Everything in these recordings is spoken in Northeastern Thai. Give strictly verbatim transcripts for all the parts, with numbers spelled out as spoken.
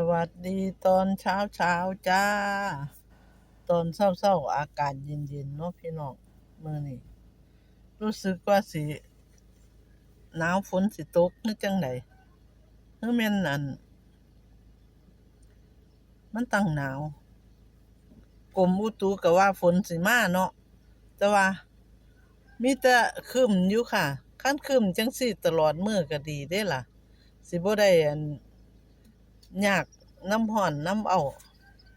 สวัสดีตอนเช้าๆ จ้า ตอนเช้าๆ อากาศเย็นๆ เนาะพี่น้อง มื้อนี้ รู้สึกว่าสิหนาว ฝนสิตกหรือจั่งใด หรือแม่นอัน มันตั้งหนาว กรมอุตุก็ว่าฝนสิมาเนาะ แต่ว่ามีแต่ครึ้มอยู่ค่ะ คันครึ้มจั่งซี้ตลอดมื้อก็ดีเด้ล่ะ สิบ่ได้อัน ยากนำร้อนนำอ้าว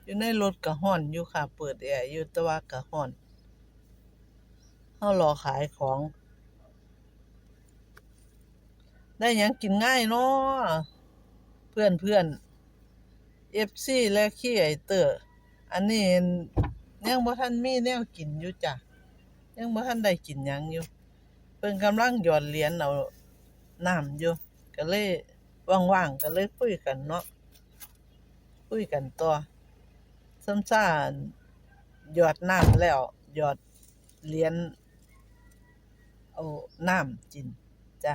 อยู่ในรถก็ร้อนอยู่ค่ะ เปิดแอร์อยู่ แต่ว่าก็ร้อน เฮารอขายของ ได้หยังกินง่ายน้อ เพื่อนๆ เอฟซี และครีเอเตอร์ อันนี้ยังบ่ทันมีแนวกินอยู่จ้ะ ยังบ่ทันได้กินหยังอยู่ เพิ่นกำลังหยอดเหรียญเอาน้ำอยู่ ก็เลยว่างๆ ก็เลยคุยกันเนาะ คุยกันต่อ ซ้ำซ่าหยอดน้ำแล้ว หยอดเหรียญเอาน้ำกินจ้ะ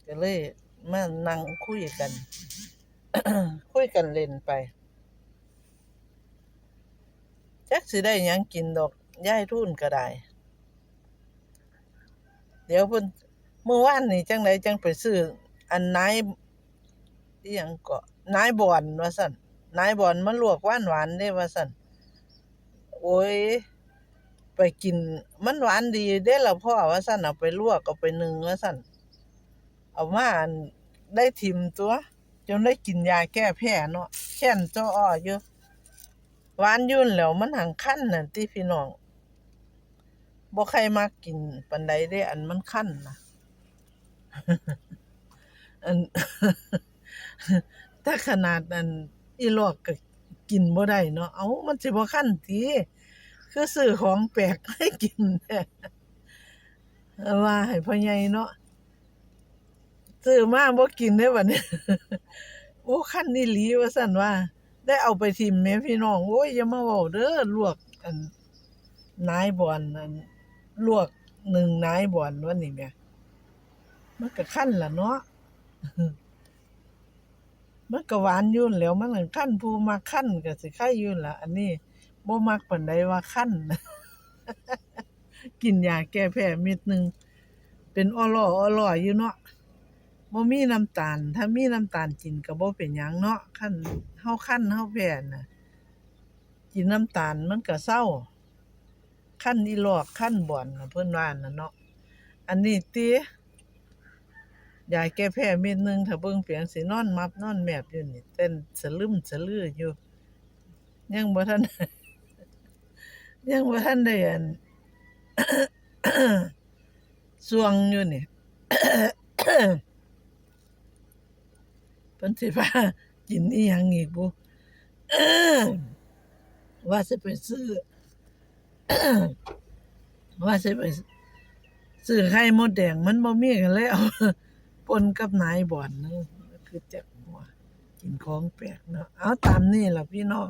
ก็เลยมานั่งคุยกัน คุยกันเล่นไป จักสิได้หยังกินดอก ยายทูนก็ได้ เดี๋ยวเพิ่น มื้อวานนี่จั่งใดจั่งไปซื้อ อันนาย อิหยังเกาะ นายบอนว่าซั่น นายบอนมาลวกหวานๆ เด้ว่าซั่น โอ้ย ไปกิน มันหวานดีเด้ล่ะพ่อว่าซั่น เอาไปลวก เอาไปนึ่งว่าซั่น เอามาอัน ได้ถิ่มตัว จนได้กินยาแก้แพ้เนาะ แค้นจ้ออ้ออยู่ หวานอยู่นั่นแหล้ว มันหังคันน่ะติพี่น้อง บ่ใค่มักกินปานใดเด้ อันมันคันน่ะ อัน แต่ขนาดอันอีหลอกก็กินบ่ได้เนาะ เอ้า มันสิบ่คันติ คือซื้อของแปลกมาให้กินแท้ ว่าให้พ่อใหญ่เนาะ ซื้อมาบ่กินเด้บัดนี้ โอ้ คันอีหลีว่าซั่นว่า ได้เอาไปถิ่มแหมพี่น้อง โอ้ย อย่ามาเว้าเด้อ ลวกอันนายบอน อันลวกนึ่งนายบอนว่านี่แหม มันก็คันล่ะเนาะ มันก็หวานอยู่นั่นแหล้ว มันคัน ผู้มักคันก็สิไคอยู่ล่ะ อันนี้บ่มักปานใดว่าคัน กินยาแก้แพ้เม็ดหนึ่ง เป็นอ้อล่ออ้อล่ออยู่เนาะ บ่มีน้ำตาล ถ้ามีน้ำตาลกินก็บ่เป็นหยังเนาะ คันเฮาคันเฮาแพ้น่ะ กินน้ำตาลมันก็เซา คันอีหลอกคันบอนน่ะ เพิ่นว่าน่ะเนาะ อันนี้ติ ยาแก้แพ้เม็ดหนึ่ง ถ้าเบิ่งเปียงสินอนมับนอนแมบอยู่นี่ เต้นสะลึมสะลืออยู่ ยังบ่ทัน ยังบ่ทันได้อัน ส่วงอยู่นี่ เพิ่นสิพากินอีหยังอีกบุ ว่าสิไปซื้อ ว่าสิไปซื้อไข่มดแดง มันบ่มี ก็เลยเอาปนกับนายบอน เออ คือจักหัว กินของแปลกเนาะ เอาตามนี่ล่ะพี่น้อง